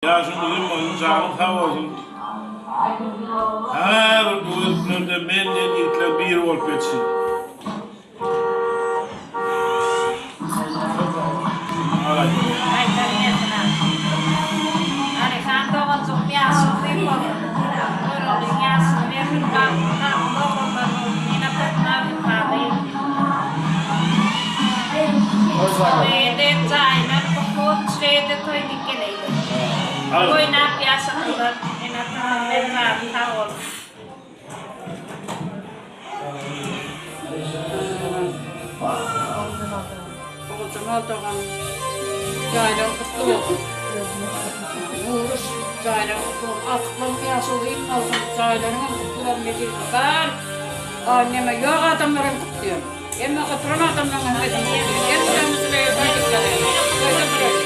Ýaşyň uzyn bolsun, janyň sag bolsun. Her bir bu ýigtlerde men diýen ýigitler bir bolup ýetişsin. Gaýtar gelsin a. Alyhan doganjygym ýaşyň uzyn bolsun. Göroglyň ýaşyny bersin bagtly sagly ogullar bolsun ene topraga wepaly. Toý jaýyna gutly bolsun şeýle toý dik geleýli. Oýnap ýaşasynlar ene atasam wepaly sag bolsun. Oguljamal dogan jaýlaryň gutly bolsun. Nuruş jaýlaryň gutly bolsun. Agtyklaryň ýaşy uzyn bolsun. Jaýlaryňam gutly bolsun nesip bar. Neme ýok adamlaram gutlaýan. Emma oturan adamlaryň hem gutlaýan. Hemmämiz bile Jaýlaryň gutly bolsun.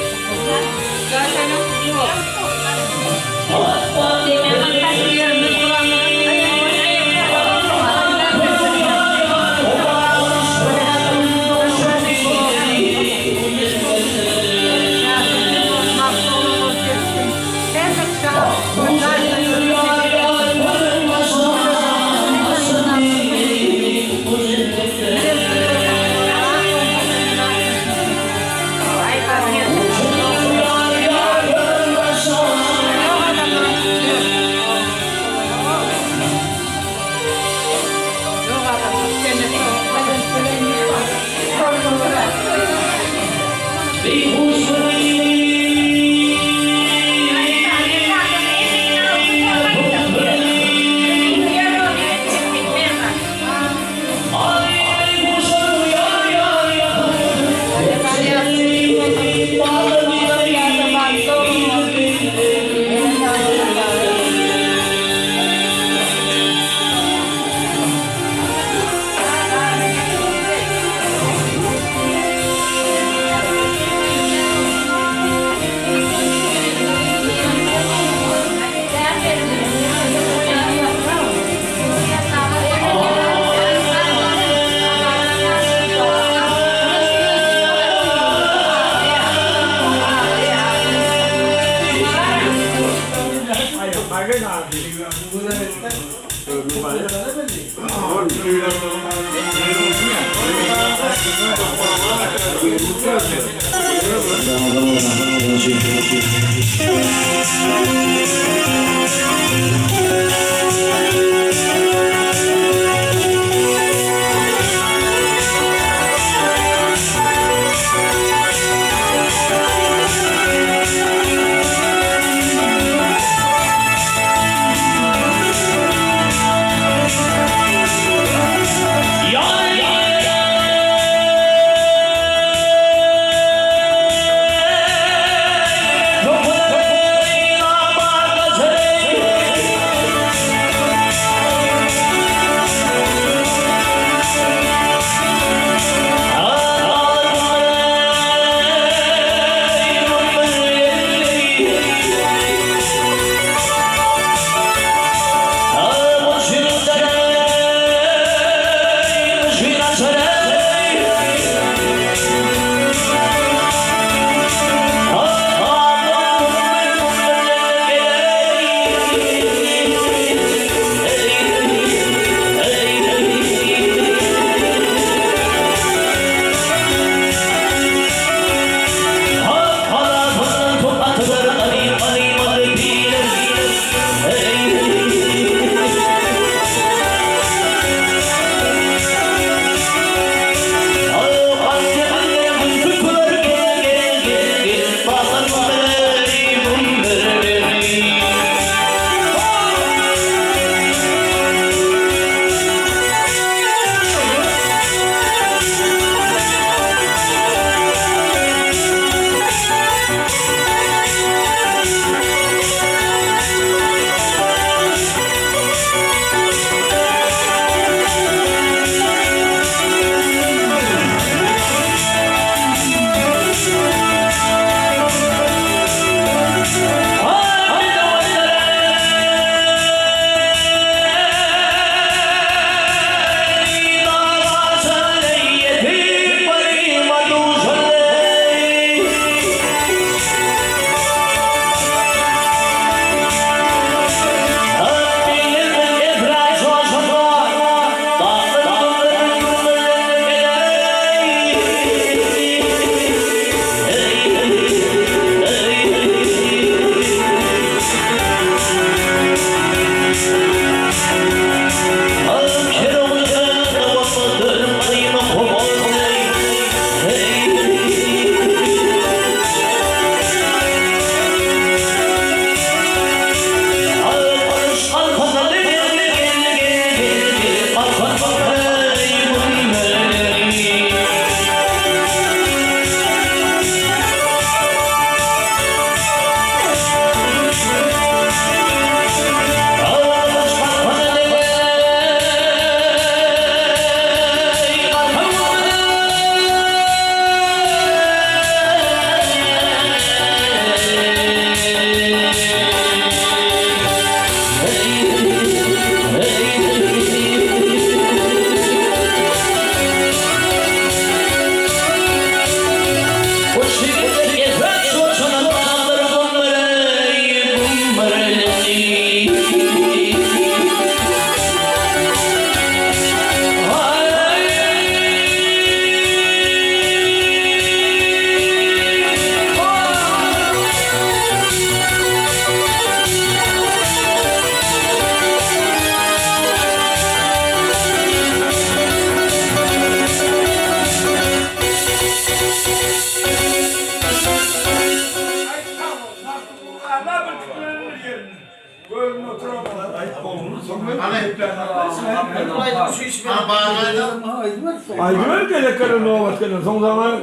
Aýdyber gezek gelen nobat gelen soň saňa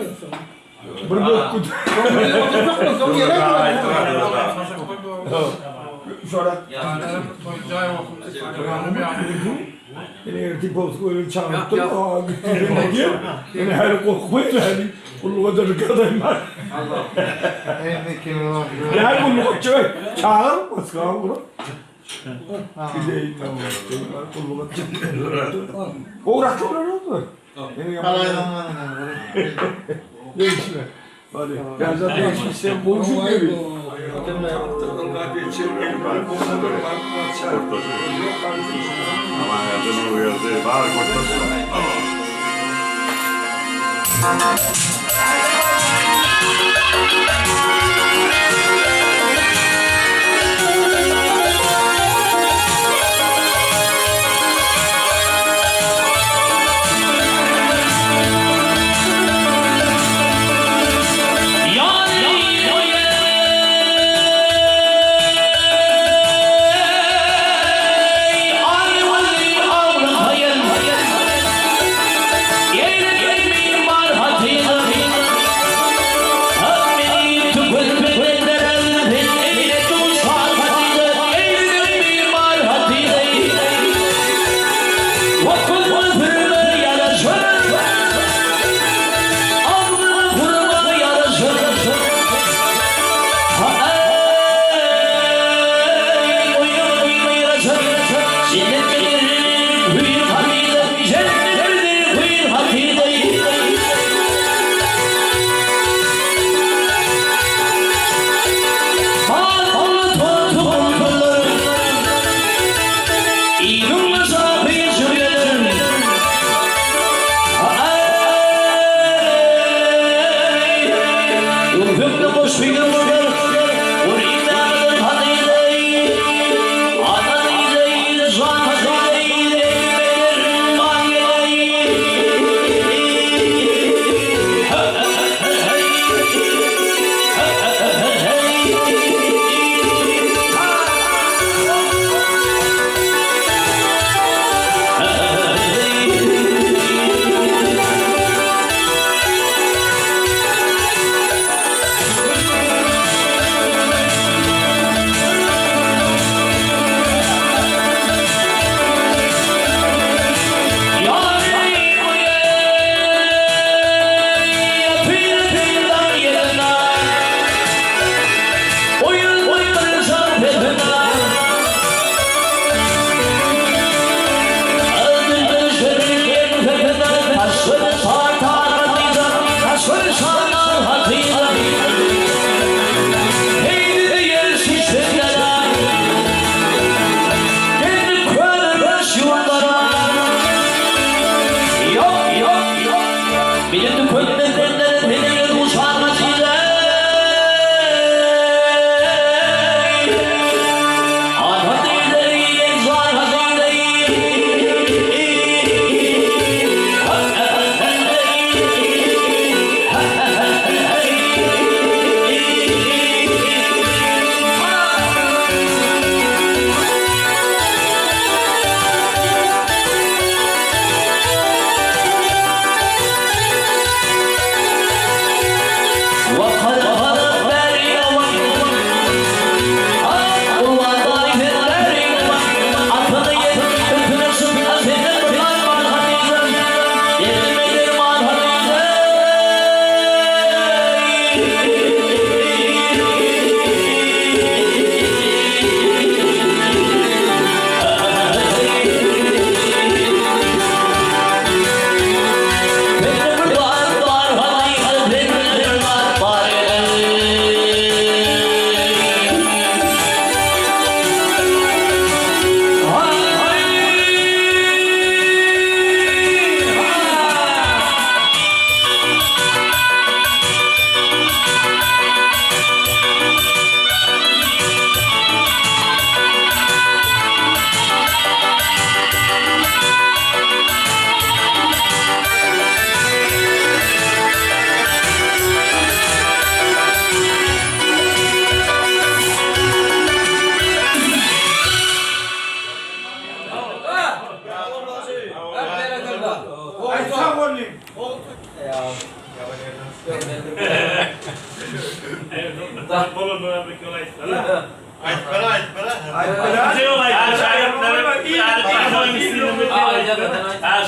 bir bökgüt. Şorak. Ene ertip olsun öyle çağırttım. Aa gitti diye. Ene her korkmayın yani. Gulluga da bir kadayım var. Gel gulluga çök. Çağır başka bunu. Gideyim ben gulluga çık. O rakı oldu. Değişme. Hadi. Ben zaten sen komşu gibi.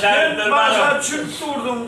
Sen başa çürüp durduň.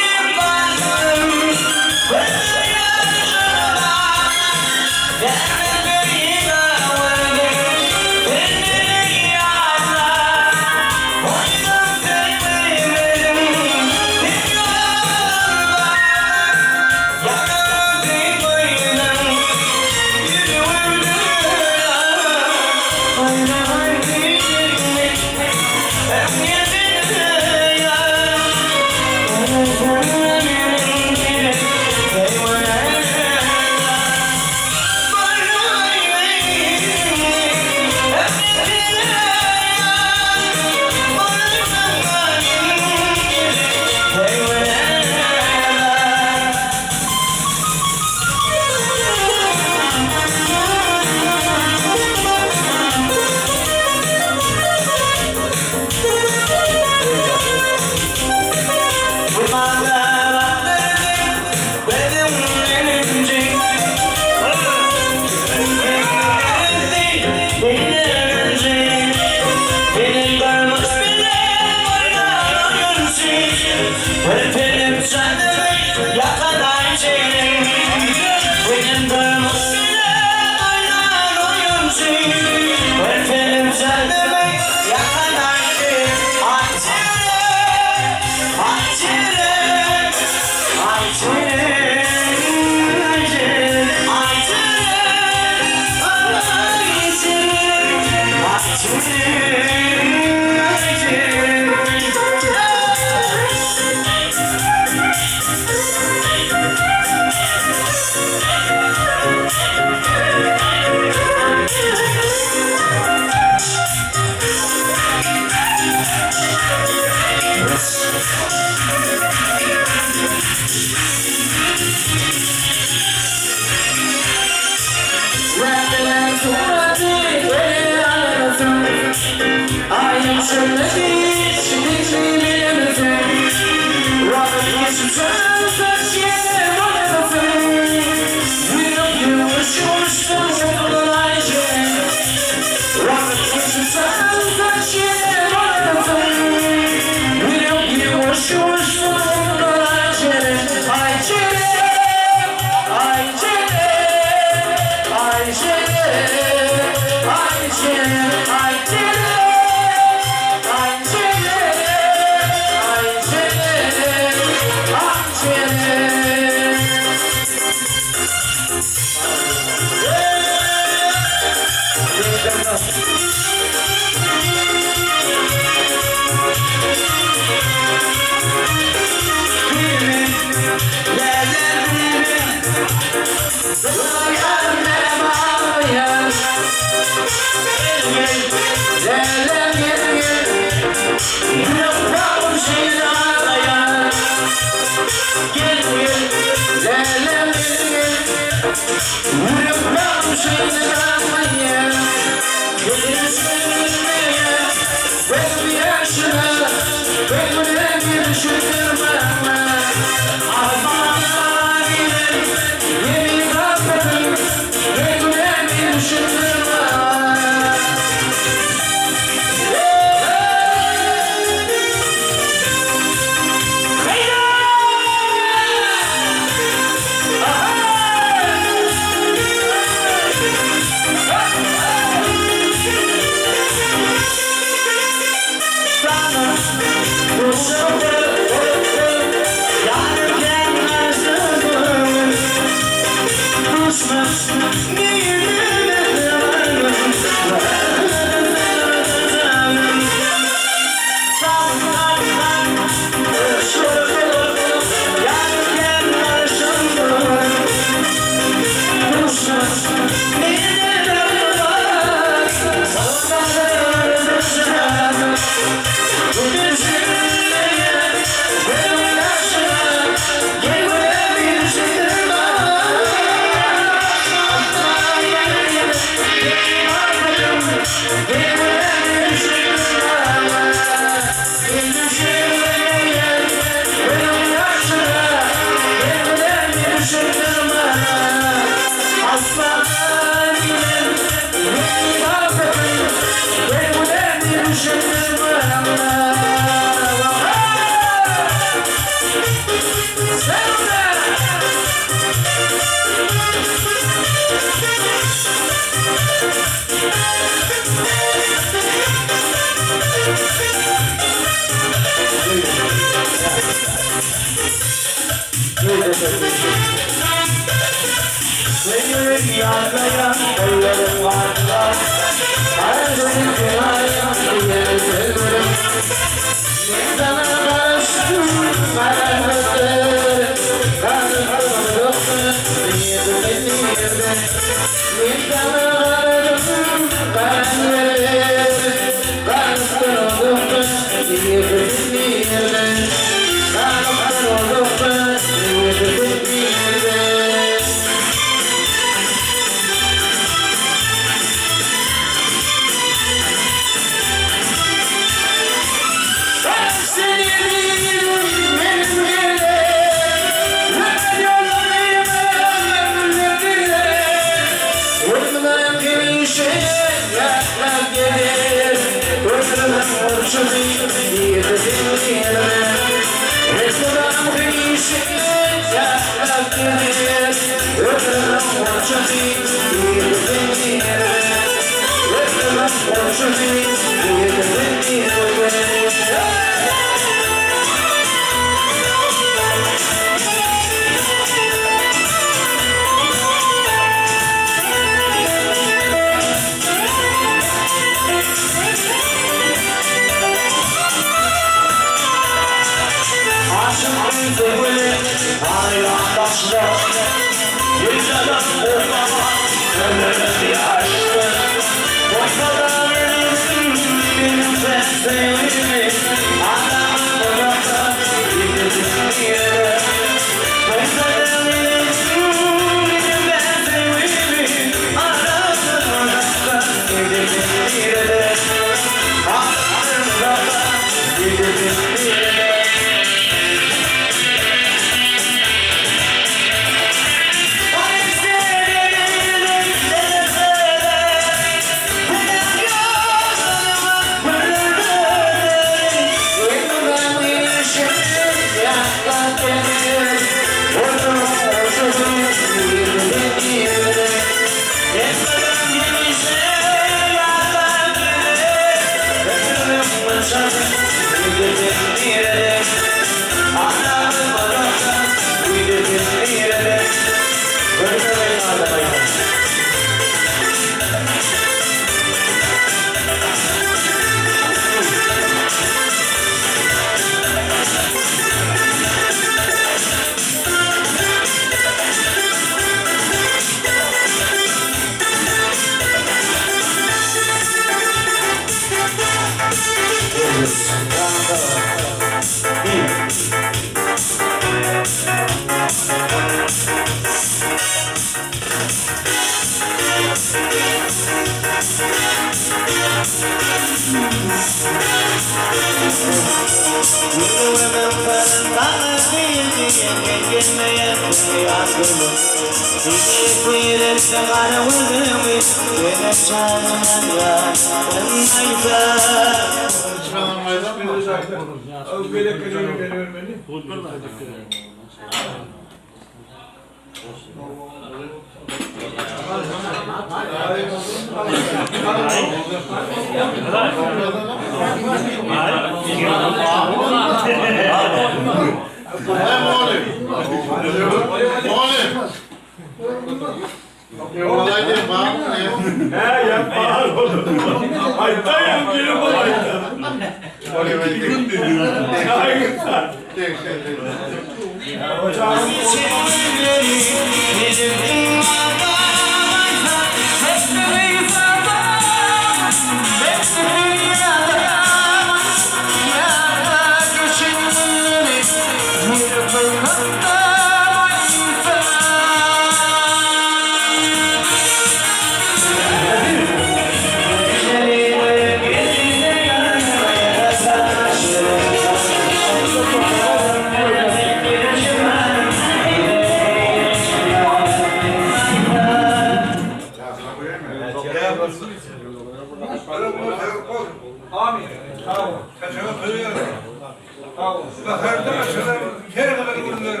Baharda açylan her gyzyl güller,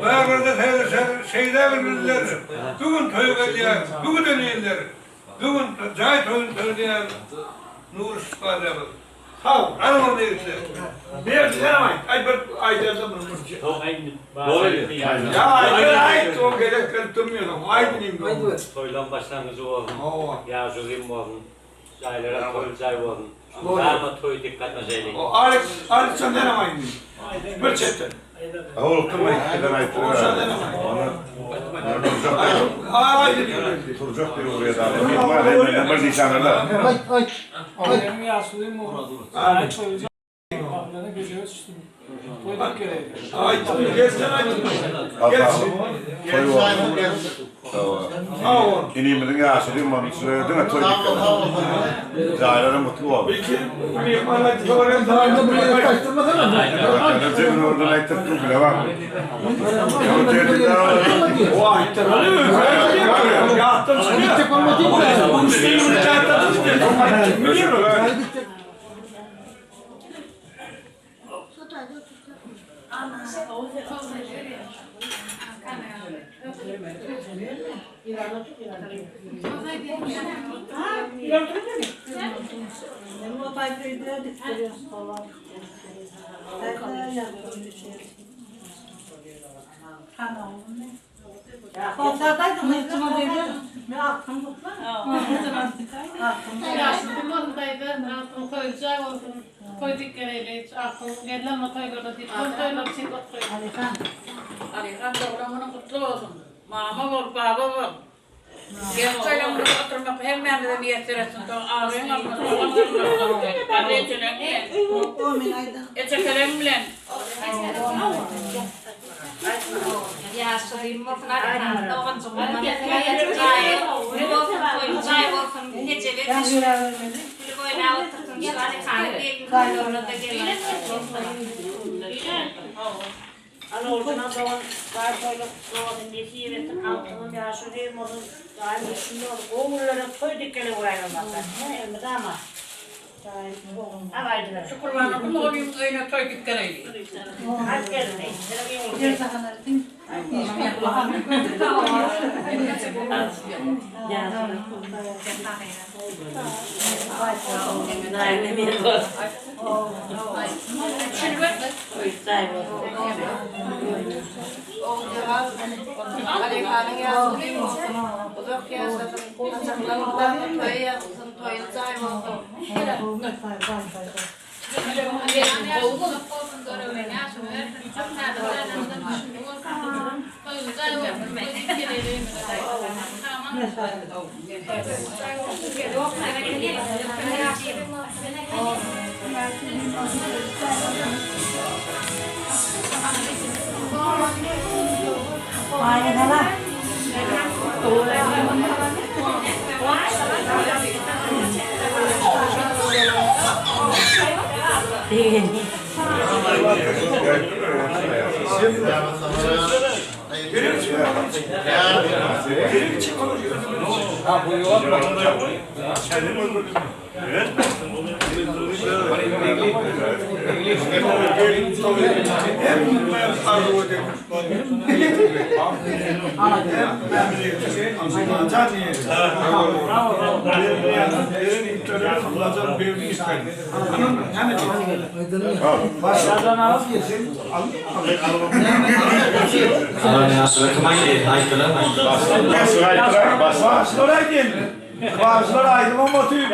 Baglarda saýraşan şeýda bilbiller, Bu gün toý gelýär, bu giden iller, Bu gün jaý toýuny toýlaýan Nury Şyhbajamyz. Sag bol, alyň ony ýigitler. Berdi senem aýt. Aý bir aýdarda bir mürje. Ýa aýt, aýt, o gezek gelip durmaýar. Aýdyn indi. Toýlaň başlangyjy bolsun. Hawa. Ýaşulyň bolsun. Jaýlara toý jaý bolsun. Dama toý dik gatnaşaýlyň. O Alex, Alex sen näme aýdyn? Bir çetden. Inimiziň ýaşy diýip onuň üçin diňe toý dikeli. Jaýlaram gutly bolsun. Alyhan doglan günüň gutly bolsun. Mama bol, baba bol. Gelip toýlaň bilen oturmak hemmämize miýesser etsin. Soň abyň almasyn, dogan garyndaşlaryň bilen, garry ejeleň bilen, ejekeleriň bilen. Ýaşulyň bolsun Alyhan doganjygymyň jaýy bolsun, toýuň jaýy bolsun, kejebe düşüp, gülüp oýnap otursyn. Şu Alyhanyň gelin toýlaryna-da gelin bolsun. Alawjyna dogan jaý toýluk kutly bolsun nesip etsin agtygyň ýaşy uzyn bolsun jaýyň üstünde bolsun gowy günlere toý dikele goýaýyn bolmasa elmydama Al aýdyber. Şu Kurbana gul olyň öýüne toý dikgeleýli. Aýt gelin Alyhanyň ýaşuly bolsun, uzak ýaşasyn, saçaklarynda toýy ýazylsyn, toýly jaý bolsun. Bagşylar aýdyn. Bagşylar aýdymam otyr.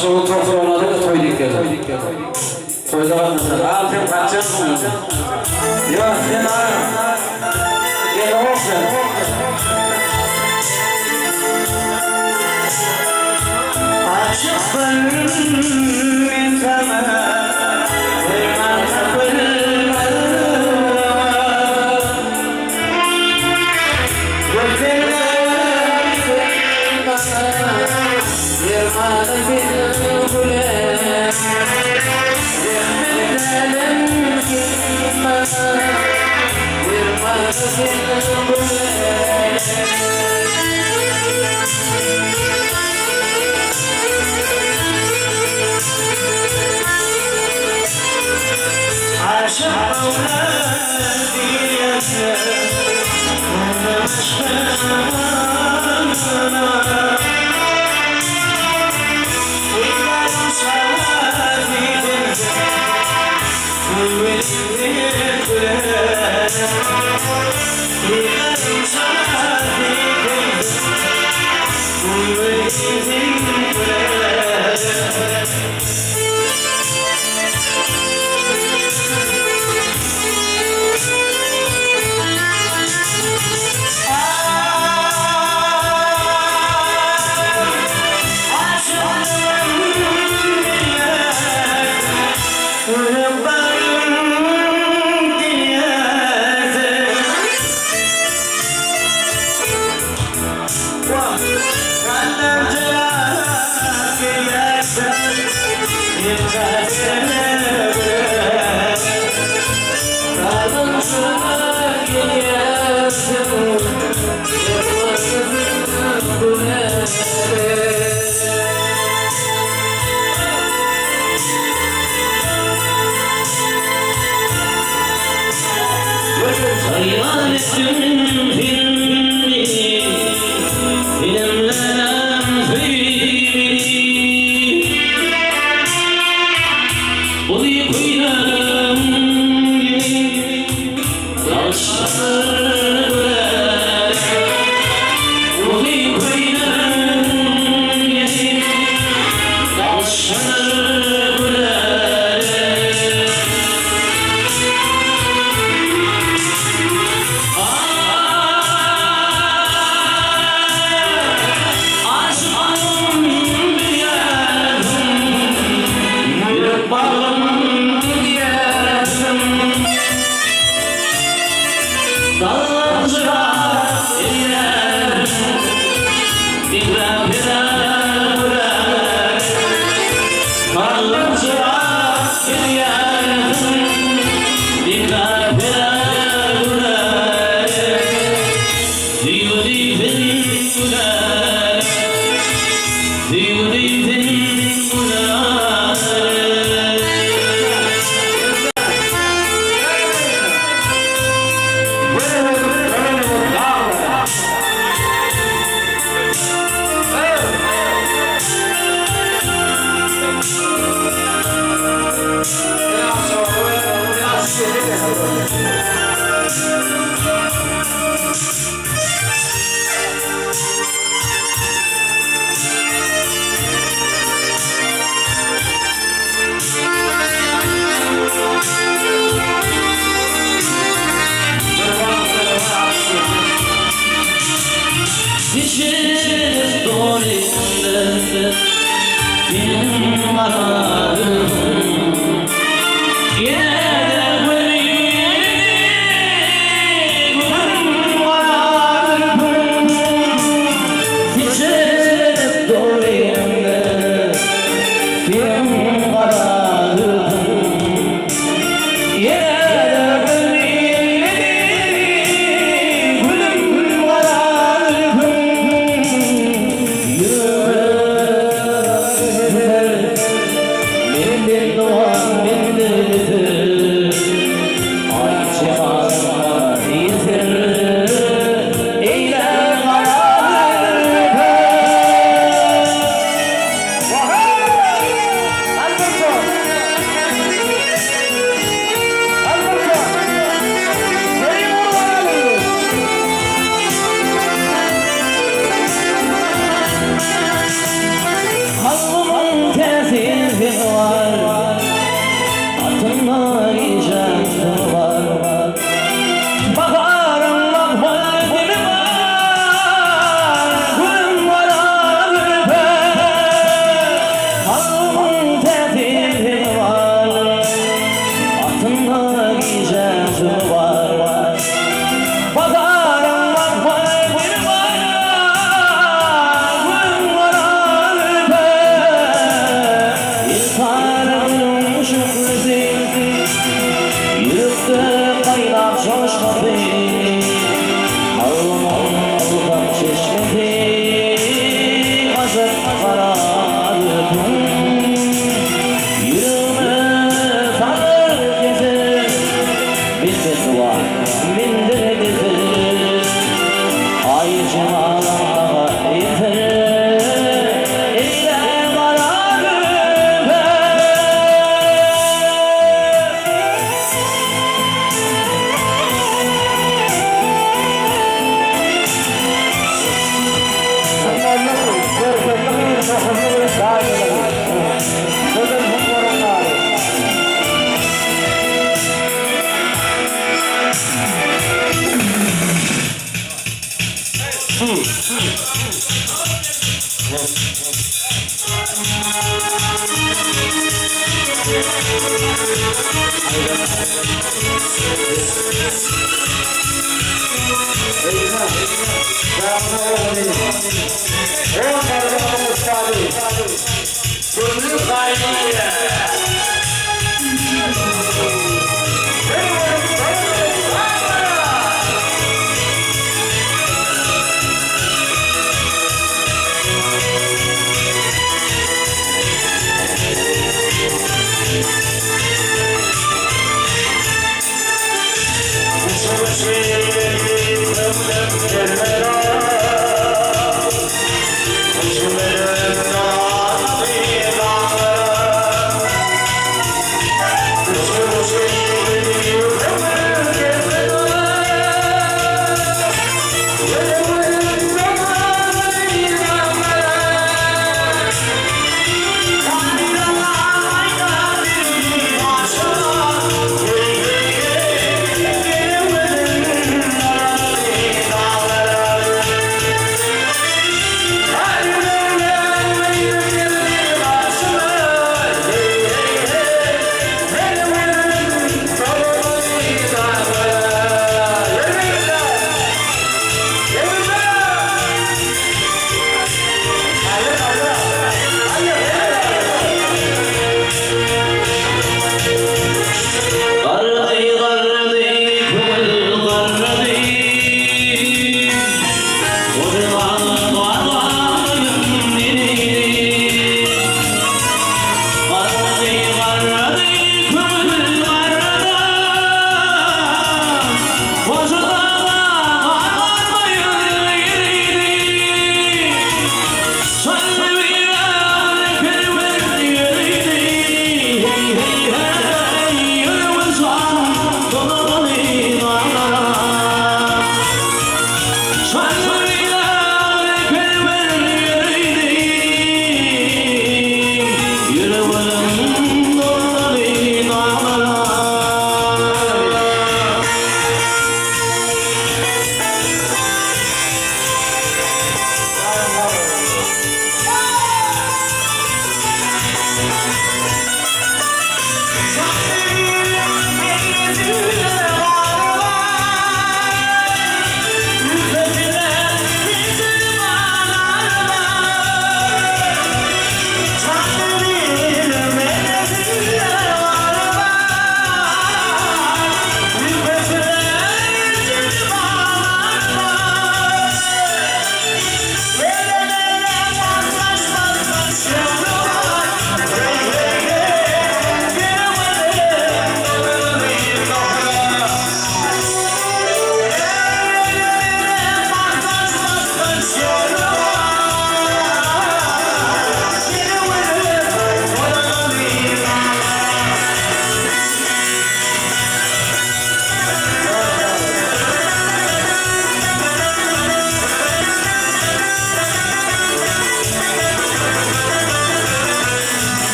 Daşoguz topragynada-da toý dikeli. Toýda gatnaşar. Al sen gaçýansyň indi. Ýok, sen al. Gel sen. Aşykdym men saňa, Perman tapylmaz. Gözlerim maňa, Dermany sen güle. Rehmet sen maňa, Dermany sen güle. Aşyk joşmasy, Kalbymyň ylham çeşmesi, Ajap gara götüň. Ýüregime salar kesip, Menden duwa, menden kesip, Aý jemalyň maňa ýeter, Eýle gara göpe.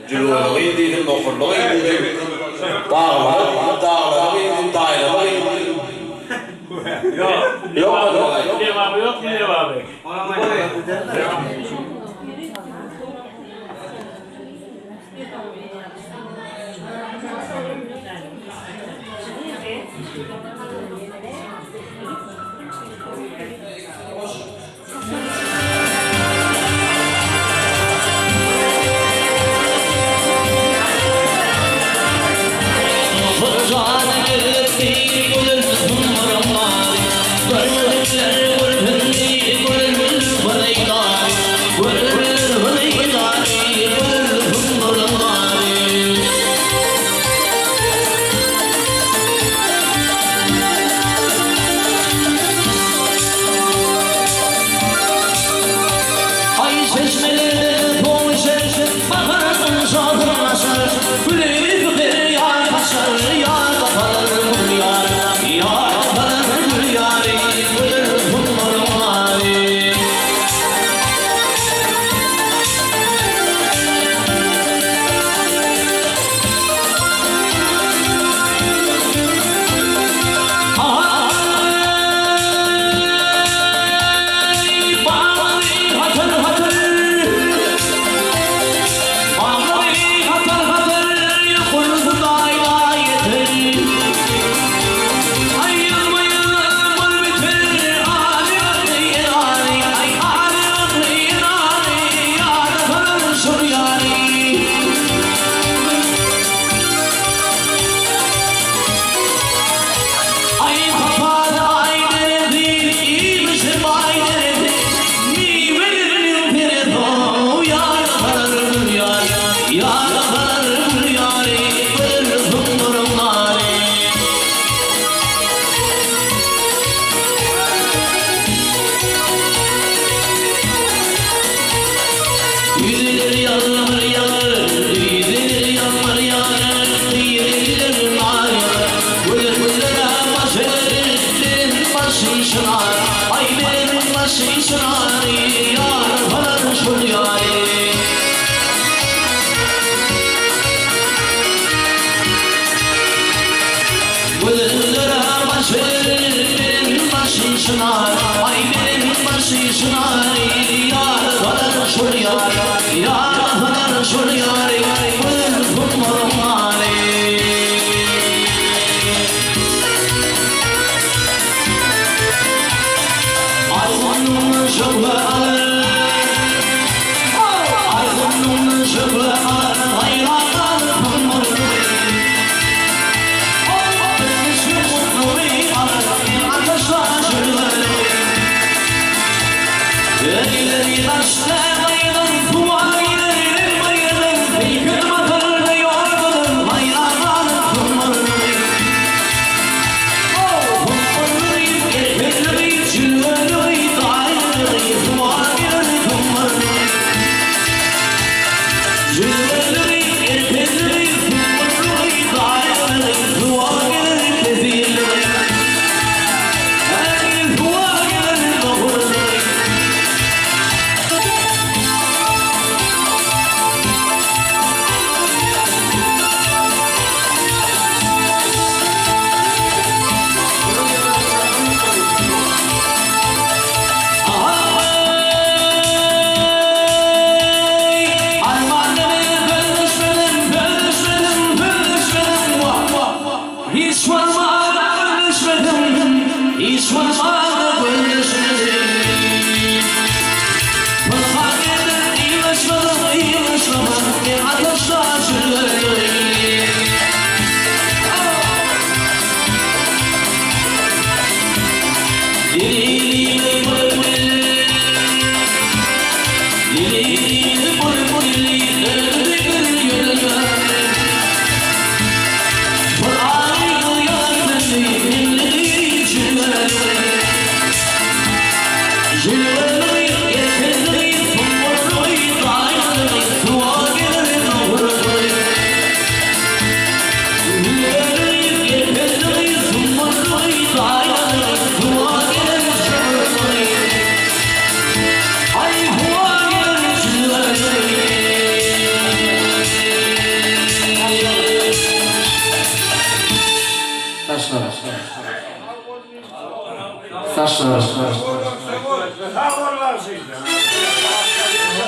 Jülgeli gyz diýdim, nohurly gyz diýdim, Daglara diýdim, daglara gyz diýdim, daýlaly gyz diýdim. Ýok. Ýok, Lebaby ýokmy lebaby?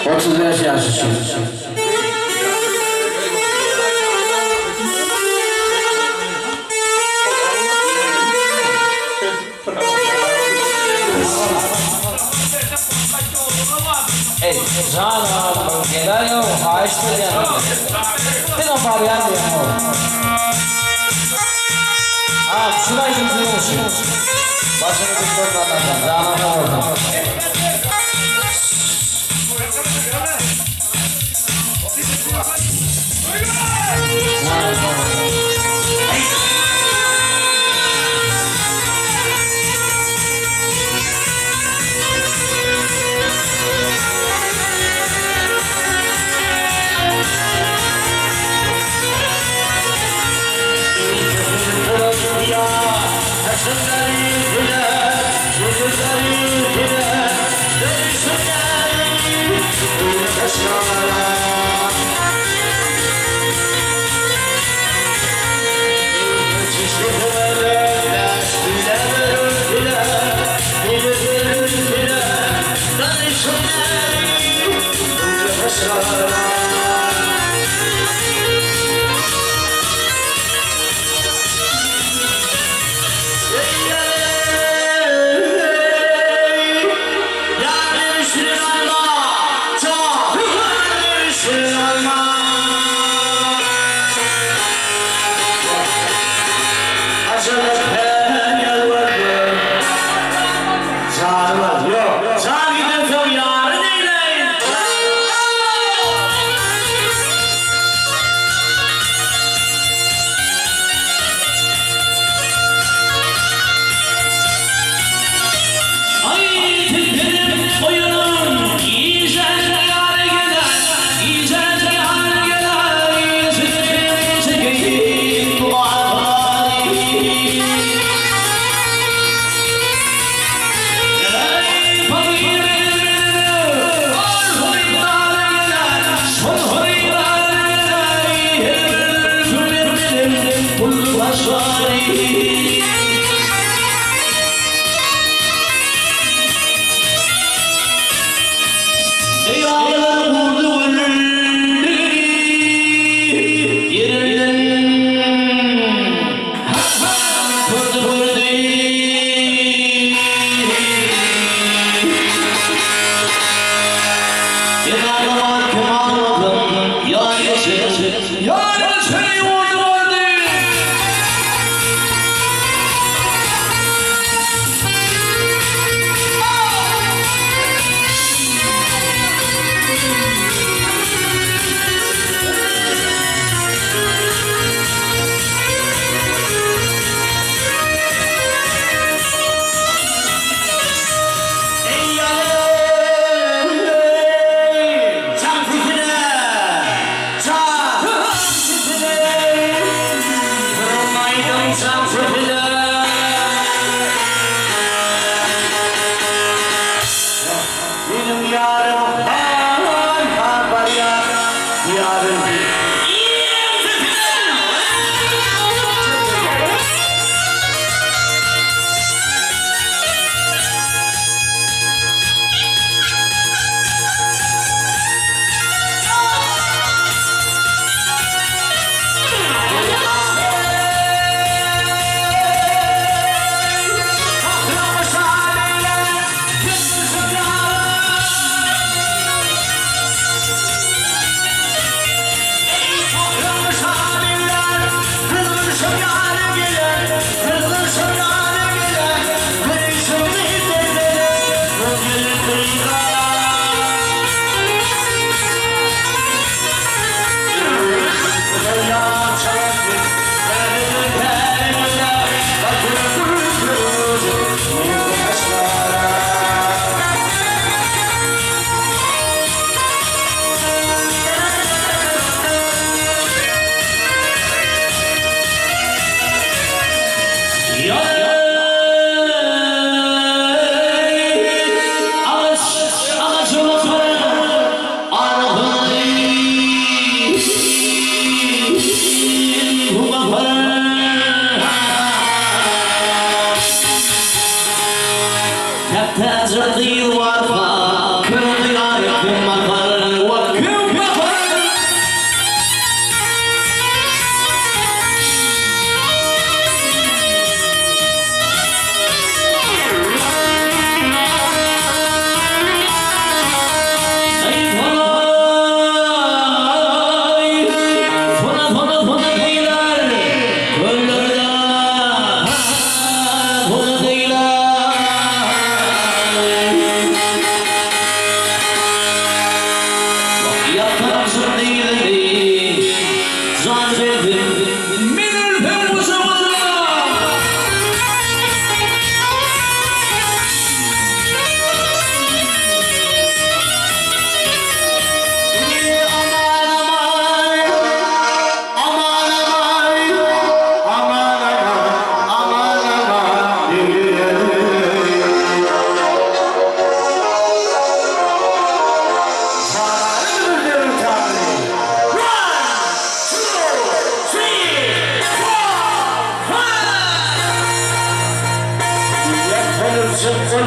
35 ýaş üçin. Eý, jan agam, geläýow, haýyşt edýän senden. Diňe barýan diýeňow. Agam, şul aýdym seniň üçin. Başyňy dik görme Allajan, janyň sag bolsun. Ýar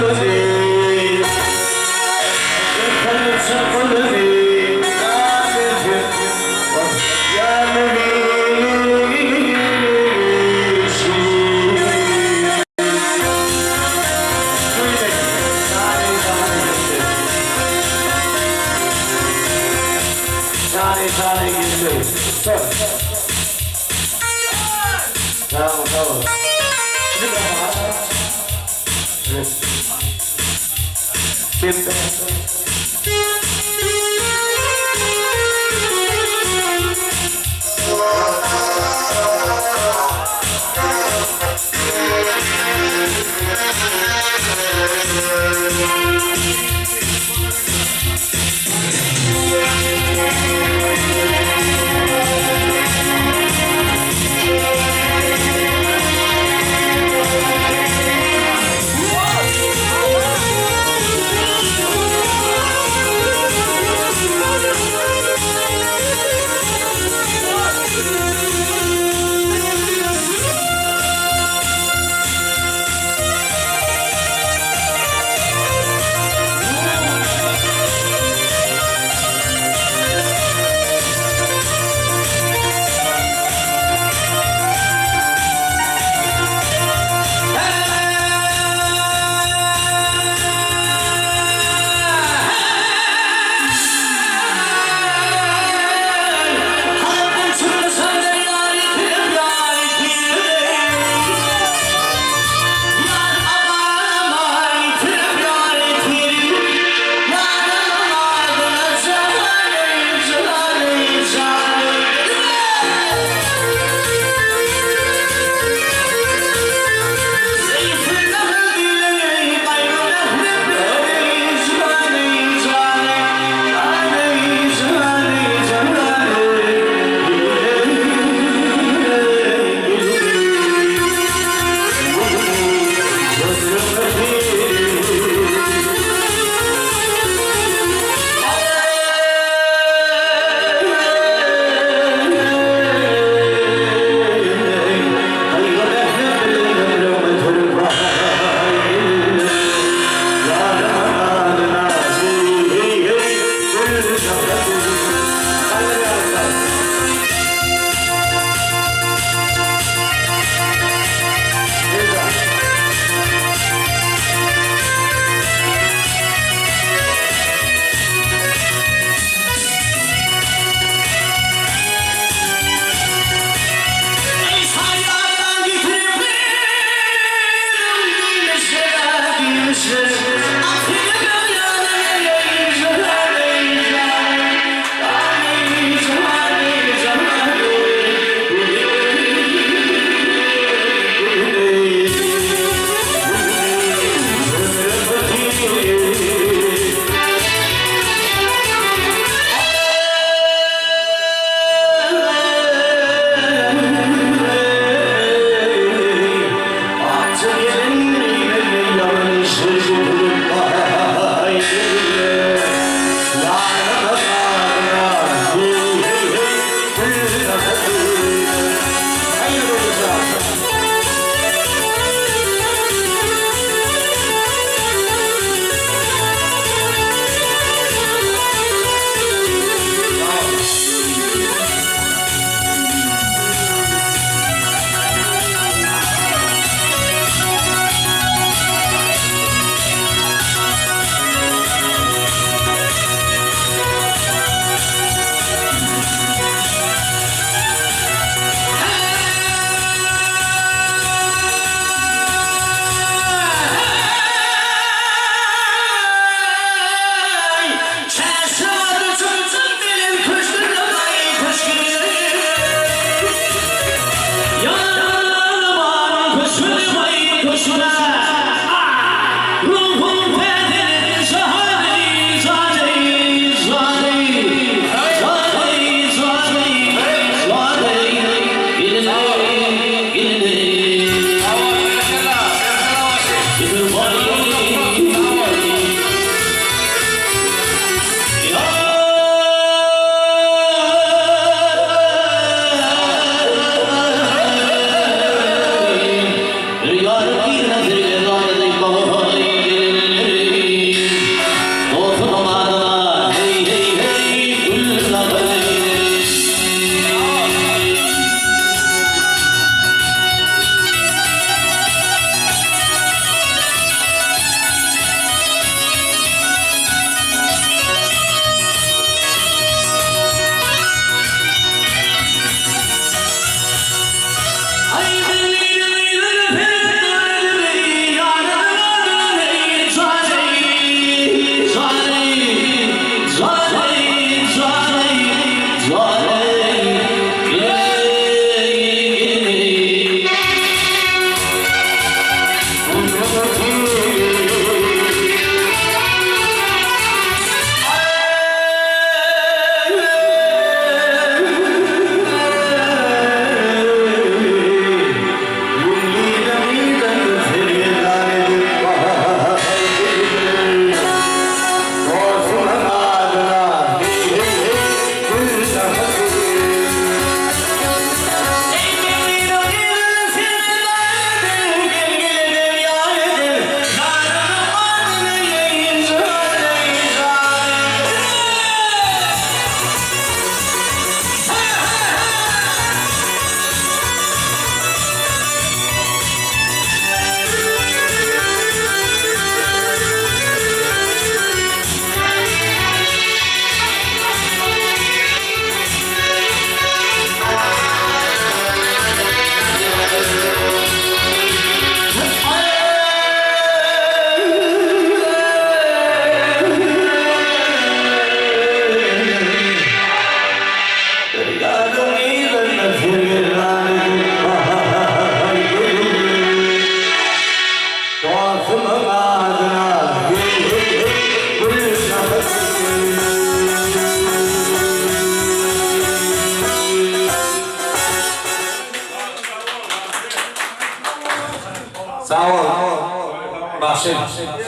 Bagşy,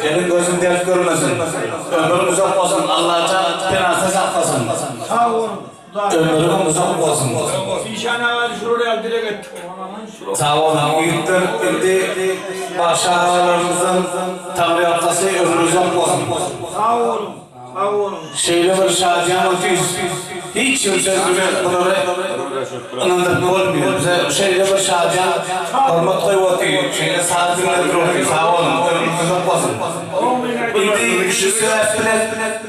eliň gözüň dert görmesin. Ömrüň uzak bolsun, Allajan penasynda saklasyn. Sag boluň. Ömrüň uzak bolsun. Işan aga şular ýaly dileg etdik. Sag boluň ýigitler indi bagşy agalarymyzdan taňryýalkasy ömri uzak bolsun. Sag boluň. Sag boluň. Şeýle bir şadyýan otyrys. Hiç bir söz bilen bulary ynandyryp bolmaýar. Bize şeýle bir şadyýan hormat goýup otyr. Şeýle saz diňledip otyr. Sag boluň. Ömrüňiz uzak bolsun. Indi şu sebäp bilen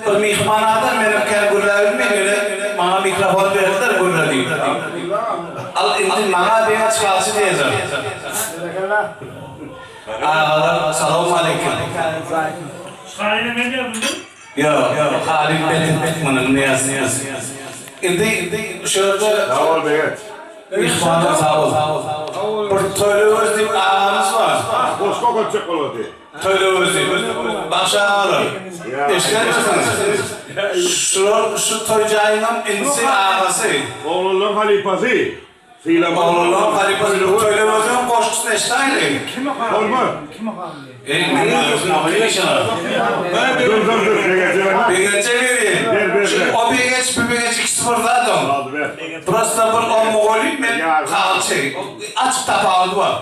bir myhman adam menem kän gürläbilmeýin ýöne maňa mikrofony berdiler gürle diýip. Al indi maňa beýle çalçy diýerler. Agalar salowmaleýkim. Halyny men ýazdym. Ýok, Halyl beter muny muny ýaz. Indi şu ýerde Sag bol Begenç. Myhmanlar sag bol. Bir Toýly diýip agamyz bar. Goşgy okatjak bolup otyr. Toýly diýip. Bagşy agalar. Eşidenmirsiňiz? Şular şu toý jaýyňam inisi agasy. Oglanlaryň halypasy. Sylama. Oglanlaryň halypasy bu Toýly özüniň goşgusyny eşidäýeli. Bolmaz. Dur dur dur Begenje ber. Begenje berýin. Ber ber ber. O Begenç bu Begenç ikisi bir zat oň. Aldy ber. Prosta bir o mugallym men halçy. Açyk tapawudy bar.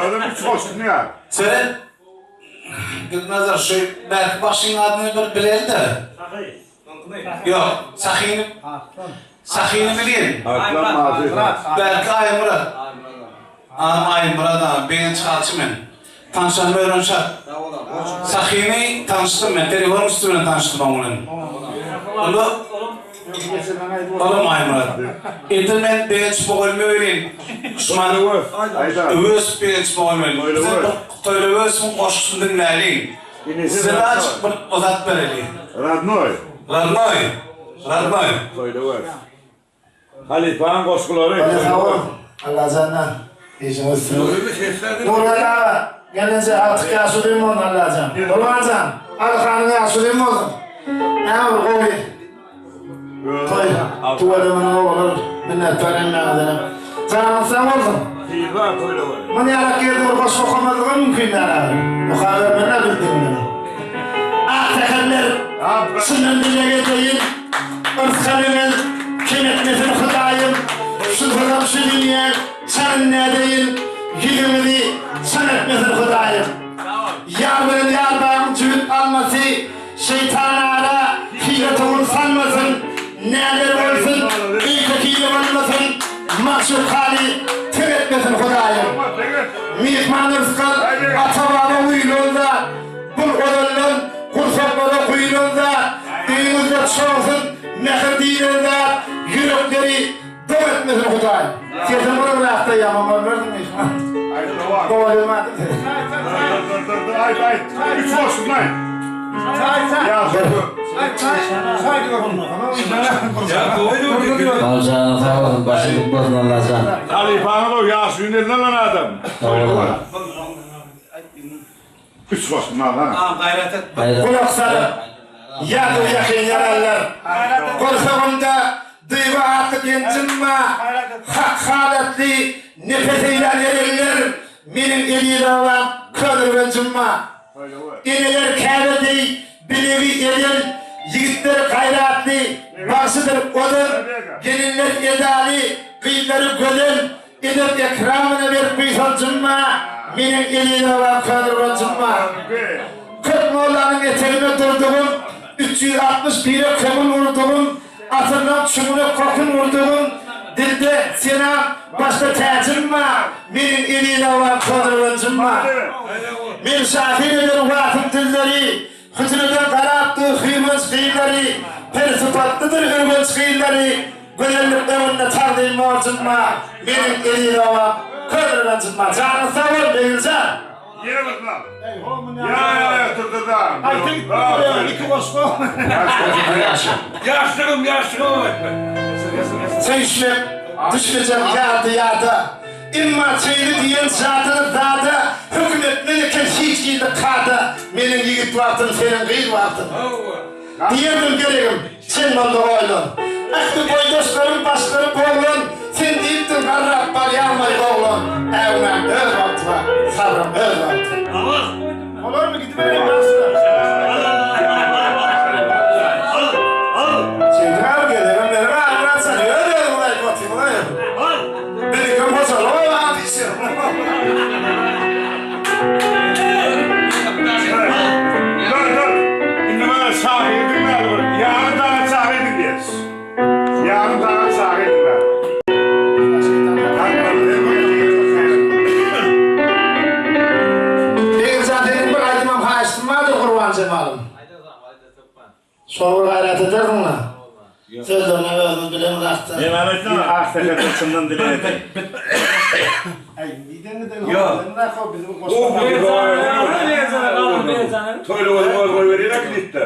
Özem üç goşgusyny ýaz. Seret. Gülnazar şu bärki bagşyň adyny bir bileli-de. Sahy. Ýok, Sahyny Sahyny bilýän. Arslan Mazy. Bärki Aýmyrat. Adym Aýmyrat aga, Begenç halçy men. Tanşanyma örän şat. Sahyny tanyşdym men, telefonyň üsti bilen tanyşdym oň bilen. Onda Olam Aýmyrat. Indi men Begenç mugallyma welin, Şuman Öwez Begenç mugallym. Bize bir Toýly Öwezowyň goşgusyny diňläliň. Size azajyk bir uzat bereli. Radnoý. Radnoý. Radnoý. Toýly Öwez. Halypaň goşgulary. Bana sag bol. Allajandan işiňiz üstünlik. Nurberdi aga, gelneje agtyk ýaşulyň bolsun Allajan. Gurbanjan, Alyhanyň ýaşulyň bolsun. Näme bir gowy toý. Tüweleme ogullar minnetdar hemmäňizdenem. Janyňyz sag bolsun. Muny ýalak ýerde bir goşgy okamazlygam mümkin däl ahyry. Okabermeli-ä bildigiňden. Ak säherler çyndan dileg edeýin. Yrsgalyňyz kem etmesin Hudaýym. Şunsuzam şu dünýäň çanyn nädeýin. Ýüzüňizi çan etmesin Hudaýym. Ýar bilen ýar bagyň jübüt almasy. Şeýtan ara hile towun salmasyn, Näler bolsun, öýke-kine bolmasyn, Magşuk haly ter etmesin Hudaýym. Myhman yrsgal ata-baba guýlan zat, Bul ozaldan gursaklara guýlan zat, Öýüňizde çogsun mähir diýlen zat, Ýürekleri Dok etmesin Hudaý. Sesiň bir yrakda ýaman bolmarsyň myhman. Doýurmadym seni. Dur dur dur aýt aýt. Üç goşguny aýt. Allajan sag bolsun başy dik bolsun Allajan. Halypaňyz o ýaşulyny eline alan adam. Üç goşguny alsana. Gaýrat et. Gulak salyp, ýa-da ýakyn ýaranlar, Gursagymda duýgy atly genjim bar, Hak halatly nepes eýlän erenler, Meniň eziz obam Köneürgenjim bar. Eneler Käbe deý bilegi eden, Ýigitler gaýratly, bagşydyr ozan, Gelinler edaly, gyzlary gözel, Edep-ekramyna berk buýsanjym bar, Meniň eziz obam Köneürgenjim bar. Köp mollanyň eteginde durdugym, 360 pire köňül urdugym, Asyrlaň çuňuna kokun urdugym, Dilde senam, başda täjim bar, Meniň eziz obam Köneürgenjim bar. Men şahyr eden wagtym dilleri, Hüjreden garap dur hüýrgenç gyzlary, Peri sypatlydyr ürgenç gyzlary, Gözellik öňünde tagzym borjum bar, Meniň eziz obam Köneürgenjim bar. Janyň sag bol, Begiljan! Ýene bir sal. Ýa ýa ýa dur dur dur. Aýta gitdi iki goşgy. Ýaşlygym ýaşlygym aýtma. Söýüşmek düşmejek ýardy ýada. Emma şeýle diýen jadyly zada höküm etmez eken hiç hili kada meniň ýigit wagtym seniň gyz wagtyň. Diýerdim geregim sen bolda oýlan. Ähli boýdaşlarym başlary boglan. Sen diýipdiň garrap barýanmaý oglan, Äwmän öz wagty bar, sabryň öz wagty. Bolarmy gidibereýin bagşylar. Şeýdip abi gezegem berer Aýmyrat sen öz özüňiz aýdyp otyrsyňyz. Biziňkem hojalyk oba diýşi. Dur dur. Indi mana şahyr diňläli bir. Ýarym sagat şahyr diňleýäris. Ýarym sagat şahyr diňläli. Begjan seniň bir aýdymam haýyştym bardyr Gurban Jemalym. Şony bir gaýrat edersiňle. Sözlerini özüňiz bilen zatda. Ak säherden çyndan dileg edeýin. Toýly bolup gol goýberýär klipde.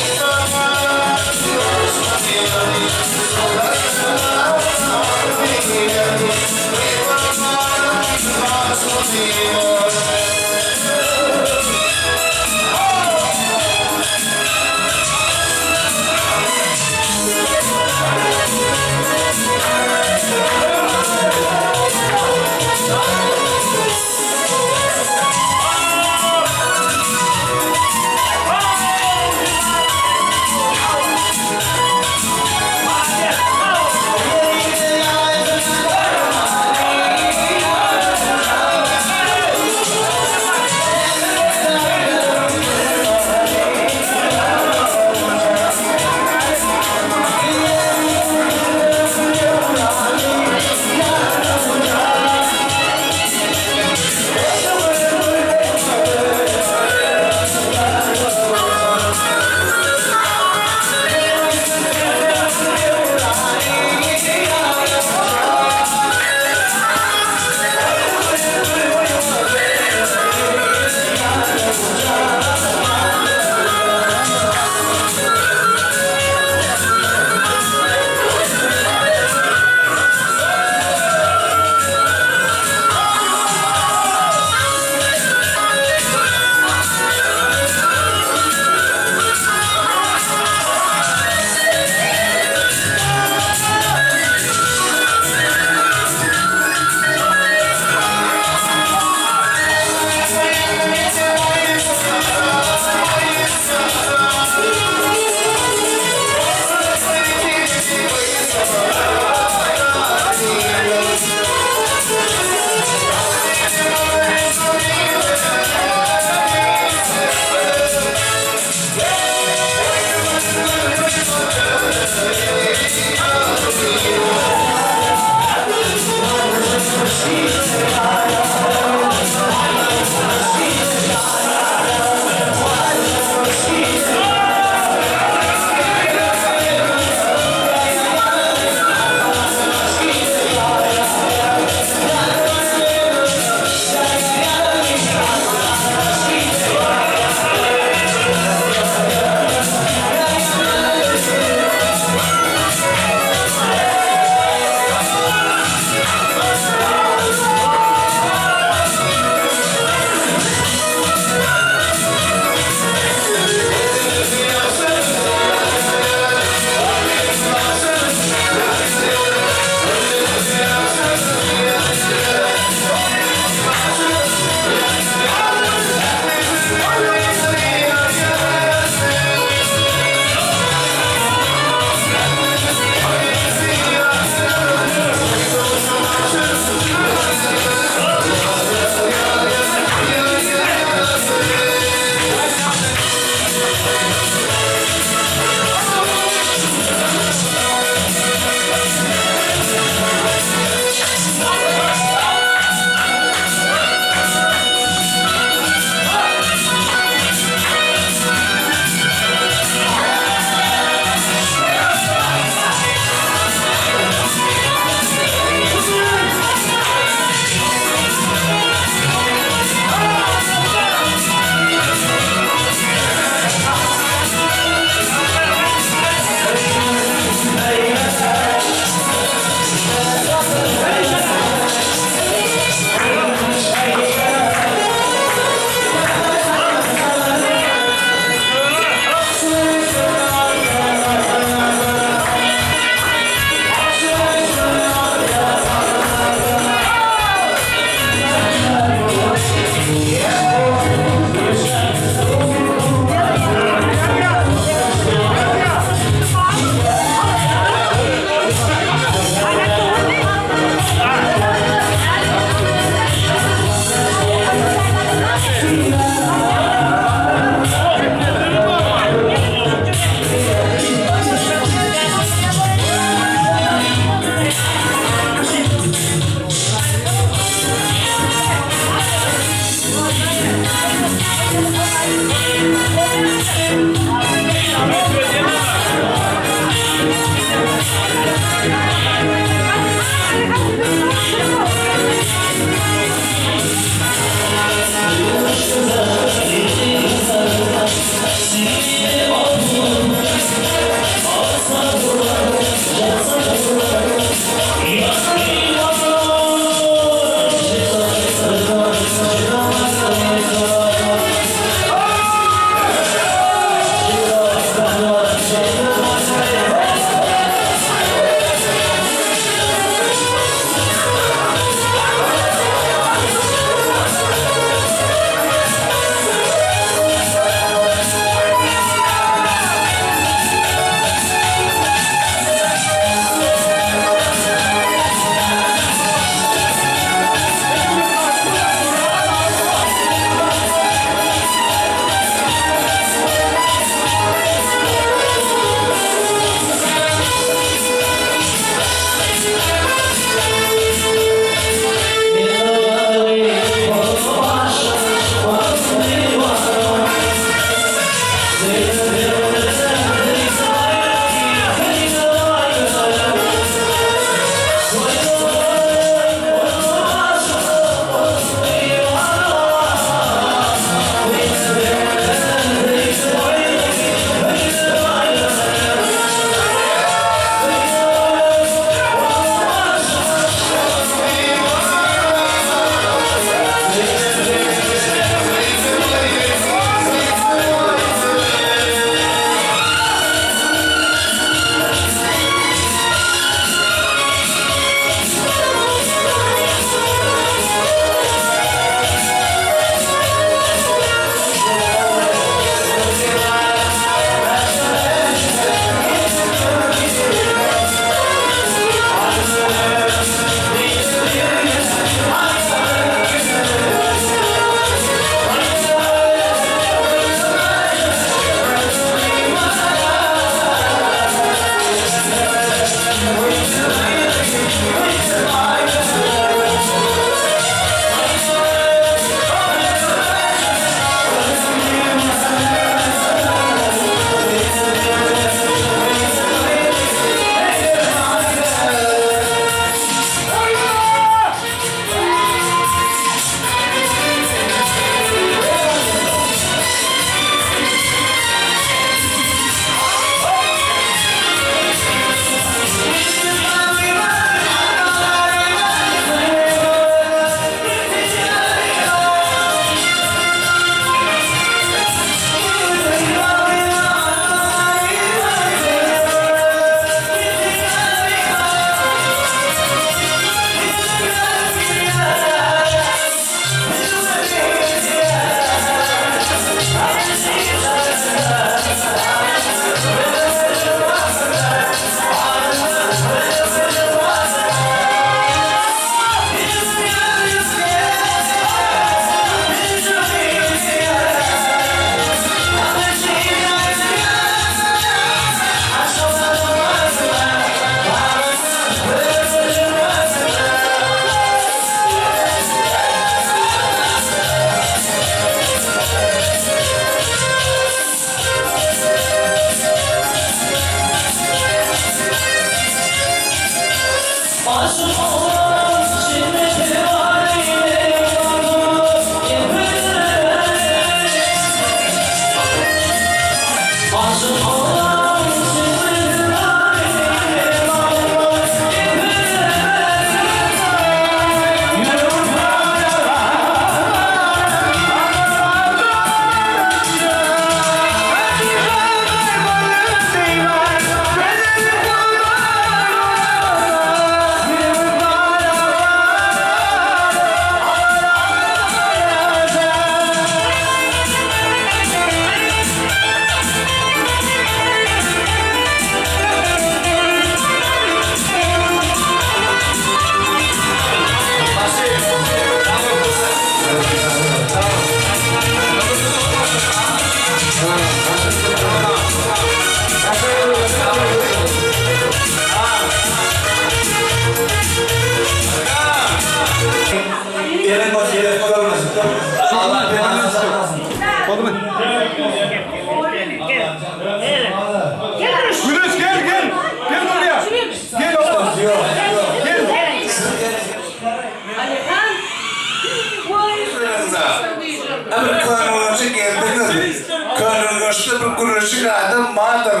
Bir Köneürgenje geldiňiz. Köneürgençde bir gürleşik adam bardyr.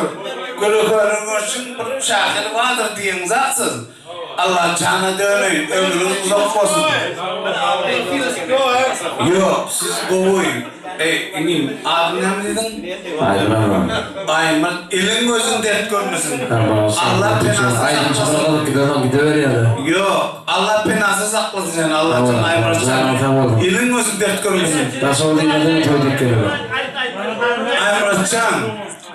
Köneürgençiň bir şahyry bardyr diýeňizak siz. Allah jana döneýin, ömrüňiz uzak bolsun. Ýok, siz gowy. Eý, inim, adyň näme diýdiň? Aýmyrat. Aýmyrat, eliň gözüň dert görmesin. Allah penasy saklasyn. Ýok, Allah penasy saklasyn seni, Allajan Aýmyrat jan. Eliň gözüň dert görmesin. Aýmyrat jan.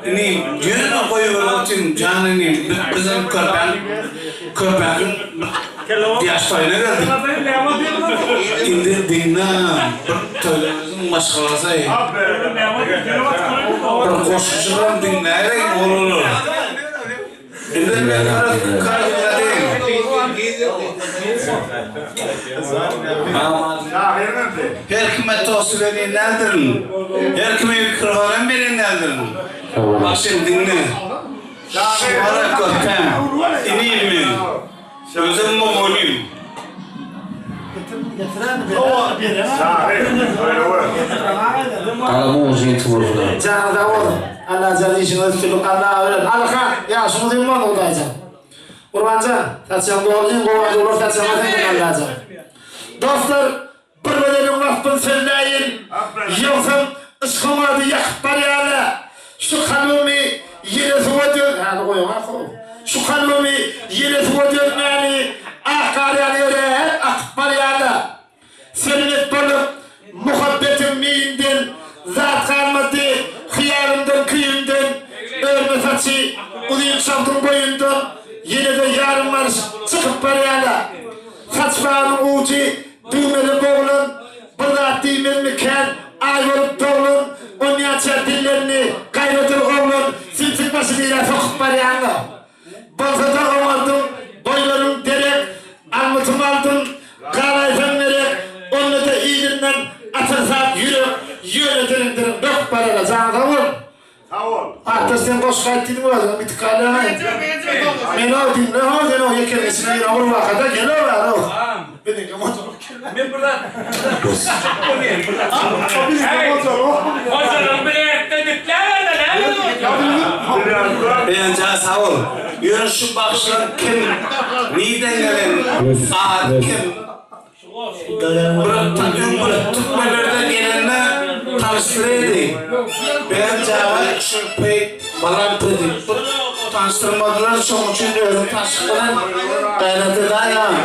Inim, ýöne goýber otyň, jan inim, biz bizem körpäň, körpäniň ýaş toýuna geldik. Indi diňle, bir toýlarymyzyň maşgalasy. Bir goşujygam diňläýeliň, ol bolar. Indi men Her kime tost berýän däldirin. Her kime mikrofonem berýän däldirin. Bak sen diňle. Şulara köpem inim men. Özüm mugallym. Galamyň ujy ýetik bolsun. Janyň sag bolsun. Allajan işiňe üstünlik Alla beren. Alyhan ýaşyň uzyn bolsun Hudaýjan. Gurbanjan saçaň doly iň gowy arzuwlar saçaňa senden Allajan. Dostlar bir bedeniň waspyny sözläýin ýogsam yşkyň ody ýakyp barýana şu kalbymy ýele suwa dön häli goýaňa how şu kalbymy ýele suwa dönmäni ak gar ýaly eräp akyp barýana Sermet bolup muhabbetiň meýinden Zat galmady hyýalymdan küýümden Örme saçy uzyn çagdyň boýundan Ýene-de ýarym marş çykyp barýala Saç bagynyň ujy düwmeli boglan Bir zat diýmezmikän aý bolup doglan Onýança dillerini gaýradyr oglan Simsik başy nirä sokup barýaňa Bolsa-da oňardyň, boýlaryň derek, Almytym aldym, galaýsaň gerek, Onda-da yzyndan atylsam ýürek, Ýöne diriň-diriň böküp barara, janyň sag bol. Sag bol. Atda sen goşgy aýt diýdiň özüňem gitip galýaň-aý. Men-ow diňle-how sen-ow ýekeniň içine giren gurbakada gel-ow bäri-ow. Biziňki gojalyk gelýär. Men bir zat bir zat Hojalygy bilelikde dikläberdi, näme boldy? Begenjan sag bol. Ýöne şu bagşylar kim? Nirden gelen? Ady kim? Bir öň bir türkmenlerden gelende tanyşdyraýdy. Begenjaga şu peý balam pe diýip bir tanyşdyrmadylar şoň üçin özüm tanşyp bilen gaýrat edaýaň.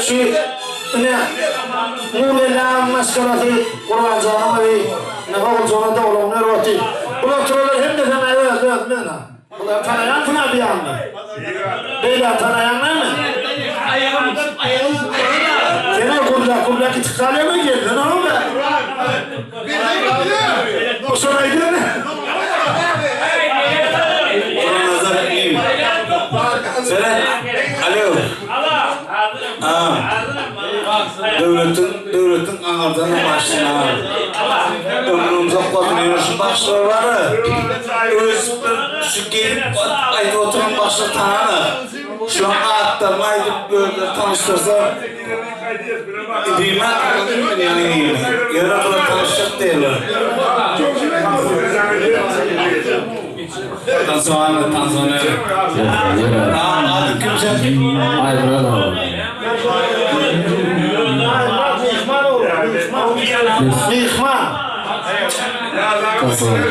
Şu ine Nurgeldi maşgalasy Gurbanjanyň öýi ine Oguljana doglan ýeri otyr. Bul oturanlar hemmesem öz özümiz ine. Bulary tanaýansyň-a bu ýanda. Beýle tanaýaň näme? Sen-ä gürläp-gürläp gitip galýaň-a gelsene-ow be. Şony aýdýan-a. Gurnazar inim. Seret. Alo. Döwletiň döwletiň aňyrdan başyna. Ömrüň uzak bolsun ýöne şu bagşylar bara öz bir şu gelip aýdyp oturan bagşylar tanana şulaň atlaryny aýdyp özleri tanyşdyrsa diýmän ýöne bular tanyşjak däldir. Tansoana tansona. Ady kim sen? Aýmyrat aga. Myhman. Tansona.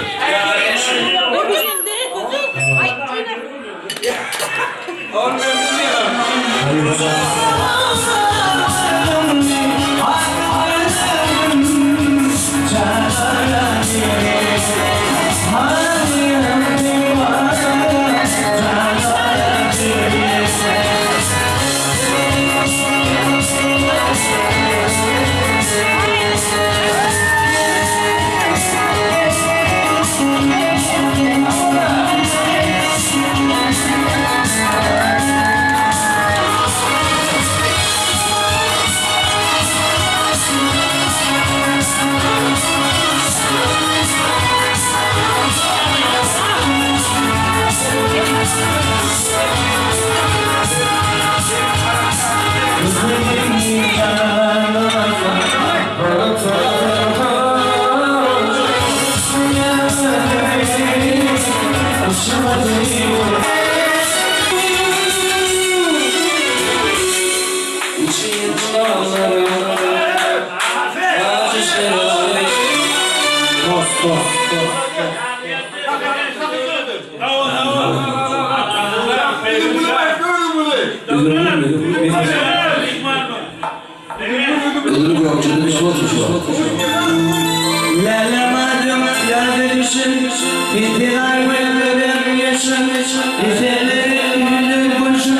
Tost, tost, tost. Ödülü gökçede bir şey olmuş Lälemadım yâde düşün, İntihay vellerim yaşın, İzelerim gülü kuşun.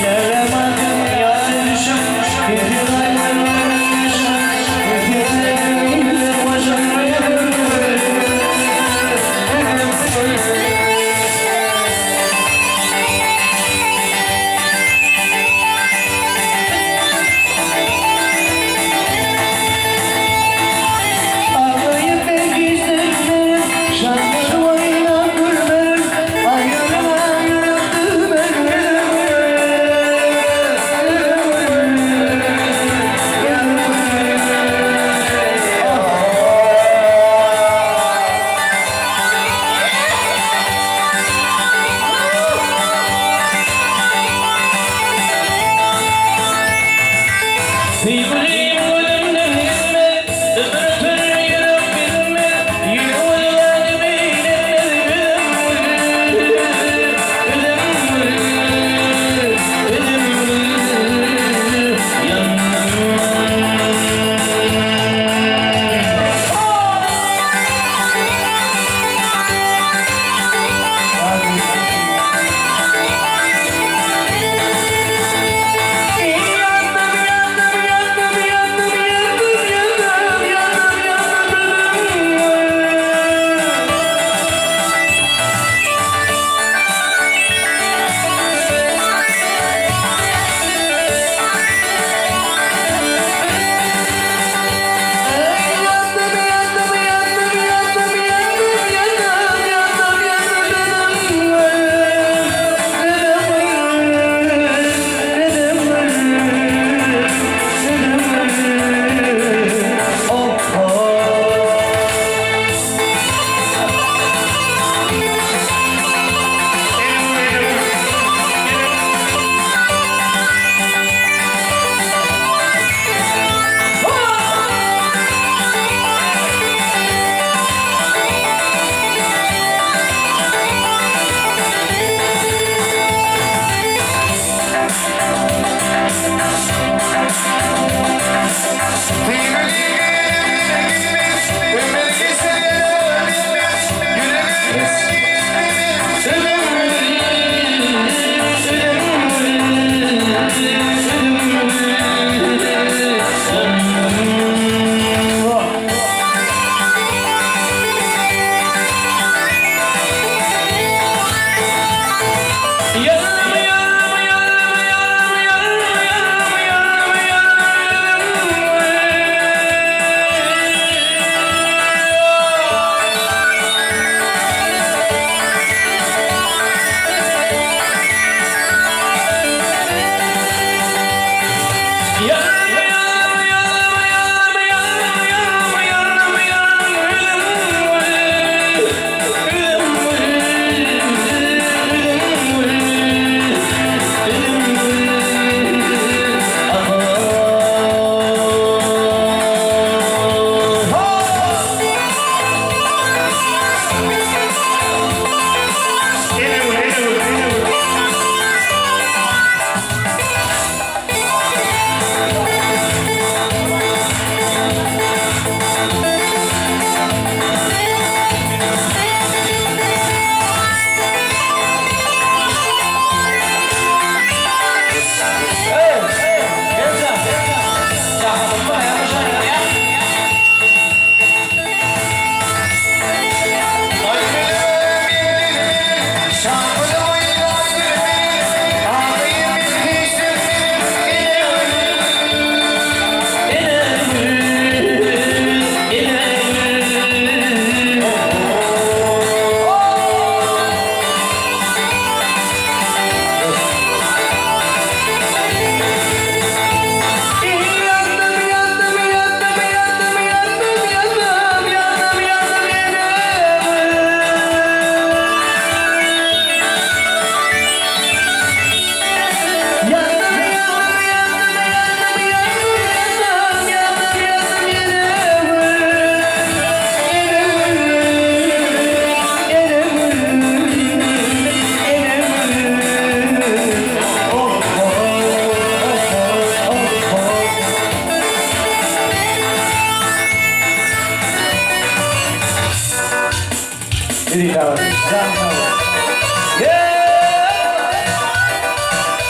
Lälemadım yâde düşün, İntihay vellerim yaşın, İzelerim gülü kuşun.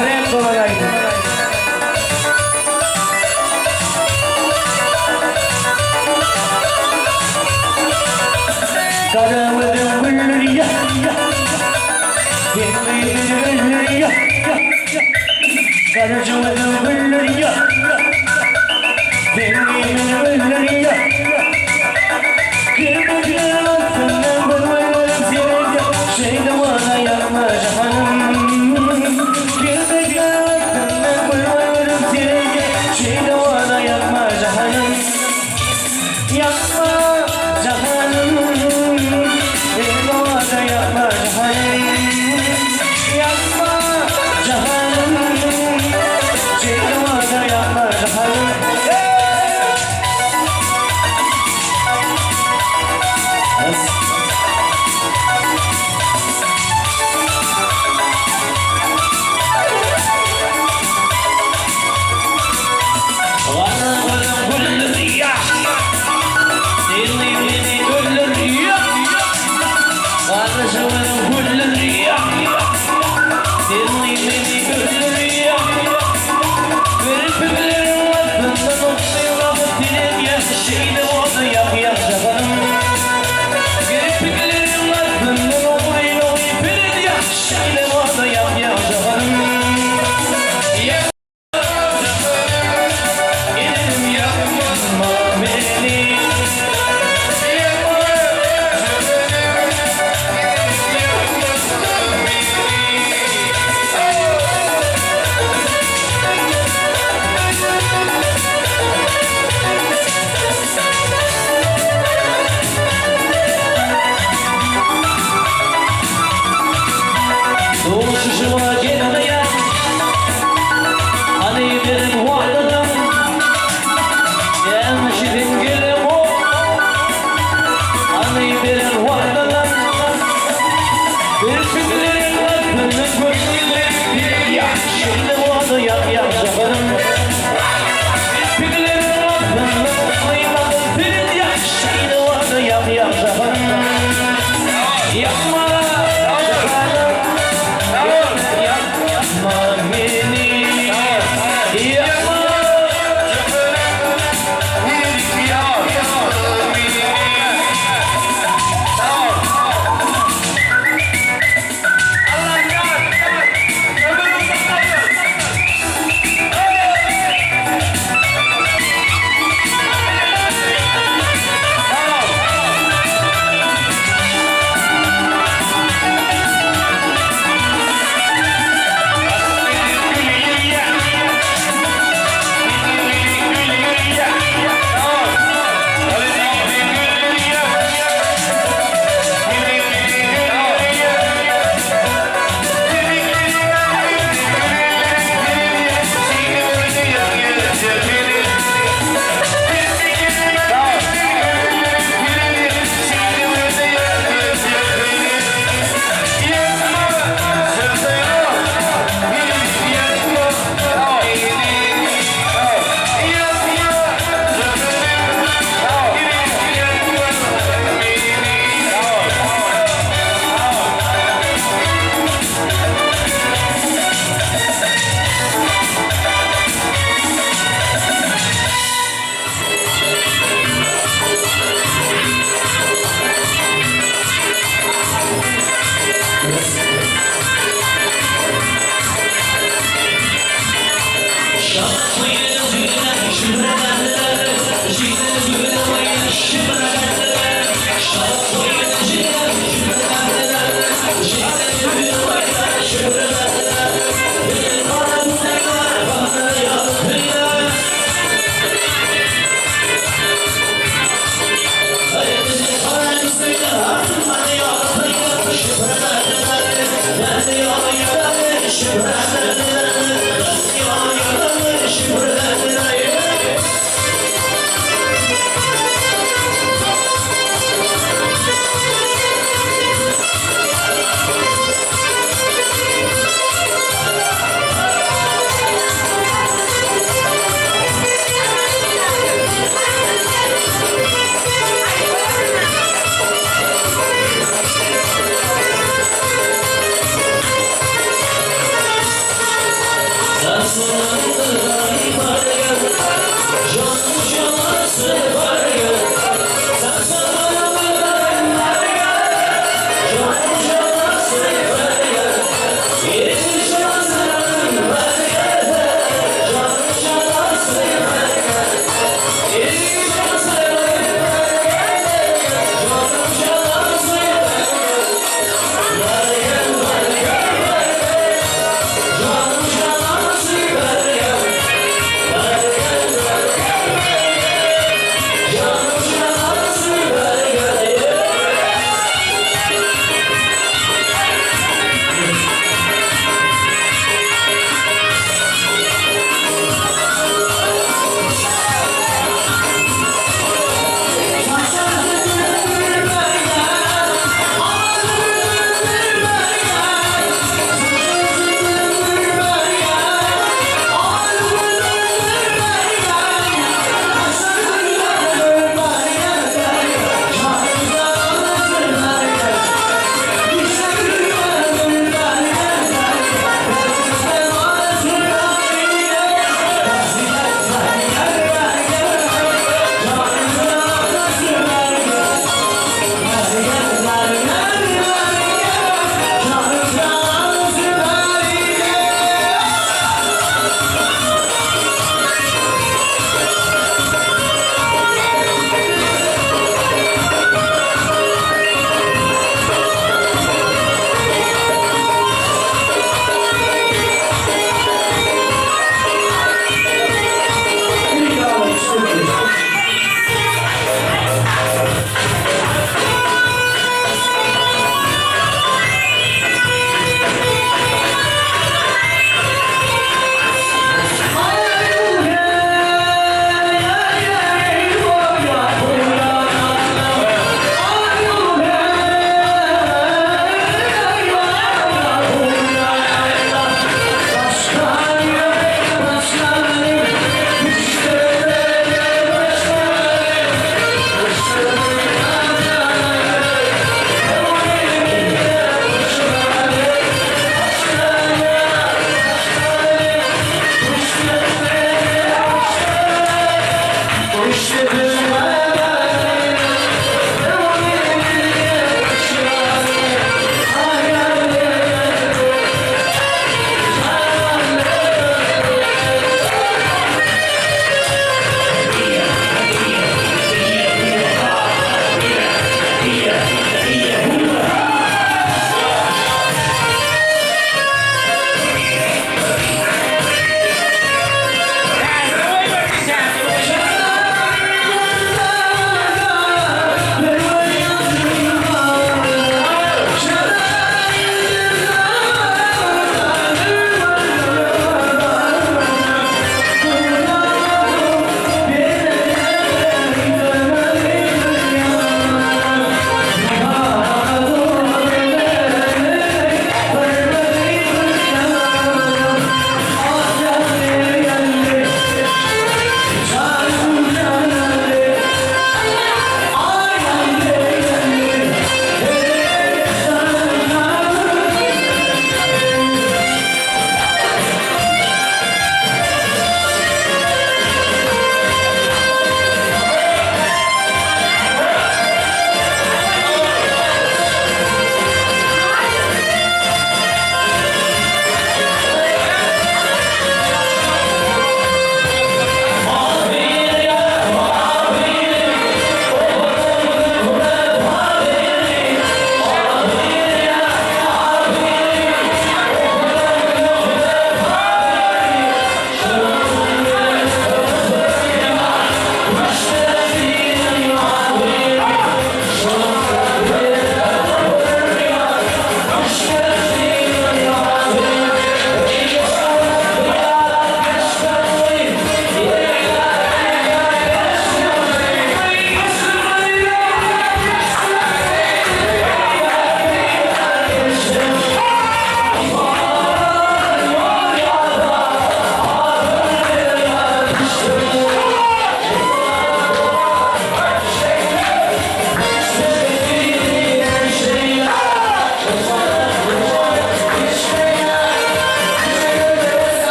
Trend bolan aýdym. Gara gözüň güldürýär, Sen meni öldürýär. Garaja gözüň güldürýär, Sen meni öldürýär. Kirpiklerin astyndan görmedim seredýär, Şeýle bana ýakma jahanym. Kirpiklerin astyndan görmedim seredýär, Şeýle bana ýakma jahanym. Ýakma jahanym, Şeýle bana ýakma jahanym. Ýakma jahanym, Şeýle bana ýakma jahanym. Gara gözüň güldürýär, Sen meni öldürýär. Garaja gözüň güldürýär, Sen meni öldürýär. Kirpikleriň astyndan otly dilenýär, Şeýle bolsa ýak ýak jahanym. Kirpikleriň astyndan otly dilenýär, Şeýle bolsa ýak ýak jahanym. Gelinim ýakma meni. Duşuşuma gelmeýän Hani benim wadadım Gelmişidin gelim o Hani benim wadadım Kirpiklerin astyndan gözlerim Şimdi oldu yak yak jahanım. Kirpiklerin astyndan Şimdi oldu yak yak jahanım. Yakma jahanım, Yakma beni. Yakma.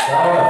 Sag bol.